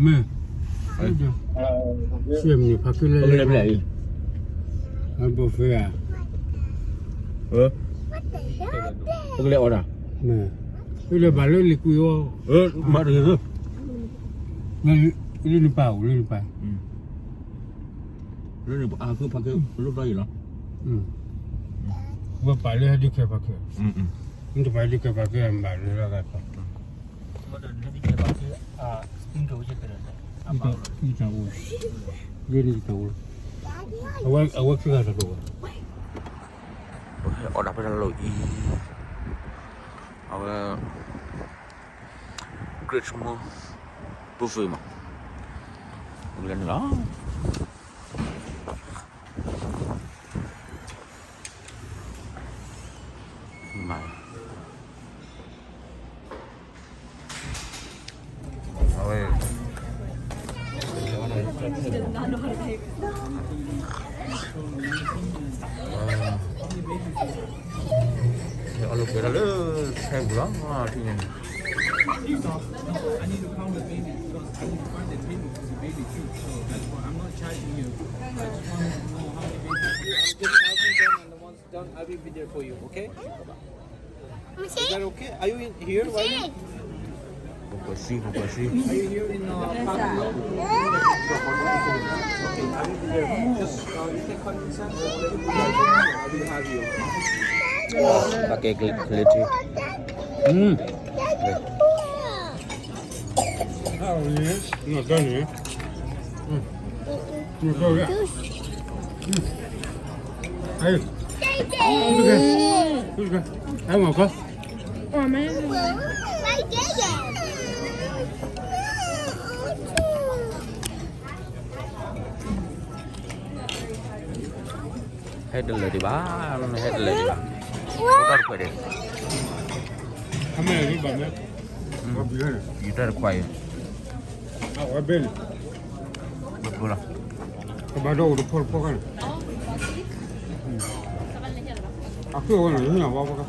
မ့ၢ်, ဆဲမနုၤဖးက့လဲၣ်လဲၣ်, အဘိၣ်ဖဲဧါ, ပကလဲၤအီၣ်ဒၣ်, မ့ၢ်, ပလဲၤဘၣ်လၢလံၤကွံာ်အီၤ, မၤတဂ့ၤ, လၢနပၢ်အိၣ်လၢနပၢ်, လၢနပၢ်အဃိဖးက့လိၣ်ဘၣ်အံၤလီၤ, ဝဲပာ်လၢဟဲဒုးခဲဖးက့, နတပာ်ဒုးခဲဖးက့ မၤလၢလီၤဂာ် အံၤတအိၣ်, ဂ့ၢ်န့ၣ်တအိၣ်, အဝဲခံဂၤတအိၣ်ဘၣ်, ပဟဲအီၣ်ဒၣ်ဖဲတၢ်လီၢ်အံၤ, အဝဲ Christmas buffet မး, လဲၤန့ၣ်လီၤ. အဝဲ အီၣ်လီၤက့ၤတၢ်လၢထဲပူၤလီၤ, ထံၣ်န့ၣ် I need to count the baby because I need to find the table for the baby too. So that's why I'm not charging you. I just want to know how many babies. I'm just counting them and once done, I will be there for you, okay? Is that okay? Are you in here right now? ပှၤစံး, ပှၤစံး, ပှၤကဲကလဲၤထံ, ဟဲတလၢာ်ဒံးဘၣ်, ဟဲတလၢာ်ဒံးဘၣ်, တၢ်တခွဲးဒံး, ယူၤတၢ်တခွဲးအံၤ, ဘၣ်ဖျိလီၤ, ကဘၣ်ဒီးအိၣ်တဖိတဖိခါန့ၣ်, အဃိဝဲန့ၣ် ဟ့ၣ်အဝဲဖိခါ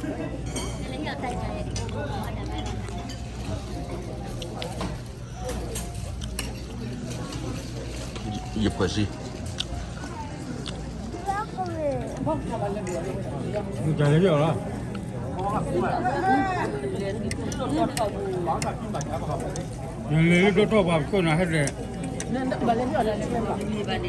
ယပှဲၤစံ, မုၢ်ကၢ်လၢယီၤလီၤ, ယလဲၤလၢဒိၣ်ထီၣ်ပှၤပခိၣ်နၤဟဲဒဲး, ဒိၣ်လီၤလီၤ, ဒိၣ်လီၤလီၤ, ဟ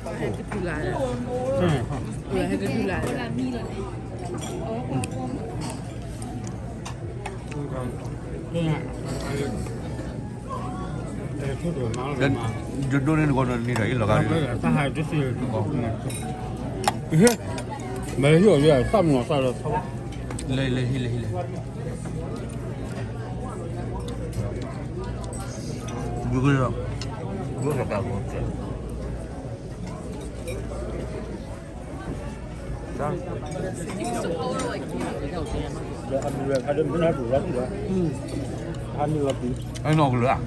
ဲတတူၢ်လာ်, ဟဲတတူၢ်လာ်, ယဒိၣ်န့ၣ်တဂီၤန့ၣ်ဒီး အ့ၣ်လီၤဂာ်, မ့ၢ်ဟ့ၣ်အီၤယဲၢ်သၣ်မနီၤသၣ်လီၤ, လဲၤလဲၤဟံးလဲၤဟံးလဲၤ, ဘုကလီၤ, ဘုကလီၤ, အနီၢ်ကလၢာ်,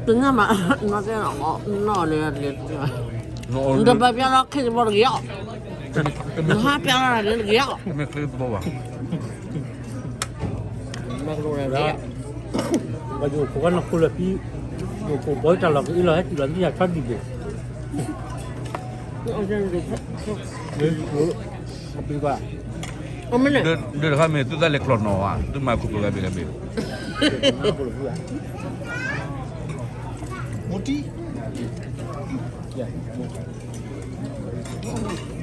တနၢ်မး, နီၢ်ကဲနီၢ်, နီၢ်လၢ, နတပာ်ပျီလီၤခ့တဘီတဂ့ၤအီၤ, နဟးပျီလီၤတဂ့ၤအီၤ, မ့ၢ်ချ့တဘီဘၣ်. ပှၤယိၤဖိကနီၢ်ခိလၢာ်ဖံ, ယိၤဖိဘီတၢ်လီၢ်ကအ့ၣ်လီၤဟဲတုၤလီၤသံယၤဆီဒံးဘိ, ဒၢတခါမ့ၢ် သုသးလဲၤကျီၢ်နီၢ်ဧါ, သုမၤခိၣ်ပၢၤဂၤဘ့ၣ်ဂၤဘ့ၣ်, မူတံၢ်, မူတံၢ်